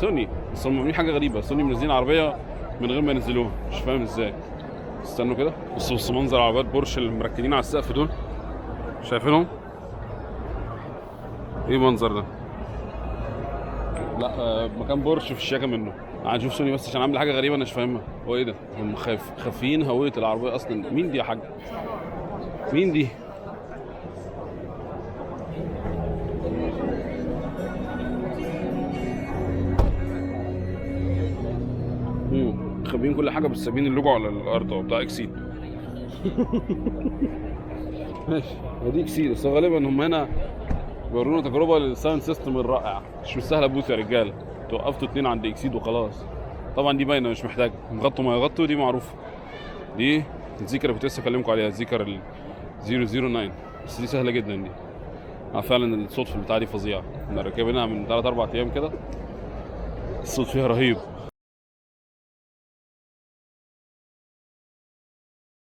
سوني، بس هم عاملين حاجة غريبه. سوني منزلين عربية من غير ما ينزلوها، مش فاهم ازاي. استنوا كده، بصوا بصوا منظر عربيات بورش اللي مركنين على السقف دول، شايفينهم؟ ايه المنظر ده؟ لا مكان بورش في الشياكه منه. هنشوف سوني بس عشان عامله حاجة غريبة انا مش فاهمها. هو ايه ده؟ هم خافيين هوية العربية اصلا. مين دي يا حاج؟ مين دي؟ مخبيين كل حاجة بس سايبين اللوجو على الارض اهو بتاع Exeed. ماشي، هو دي Exeed، بس غالبا هم هنا بيورونا تجربه لل sound system الرائع. مش مستاهلة booth يا رجاله، توقفتوا اتنين عند Exeed وخلاص. طبعا دي باينة مش محتاجه، غطوا ما يغطوا، دي معروفة. دي ال Zeekr اللي كنت لسه اكلمكم عليها، ال Zeekr ال 009، بس دي سهلة جدا دي. فعلا الصوت في البتاع دي فظيع. احنا راكبينها من 3 4 ايام كده، الصوت فيها رهيب.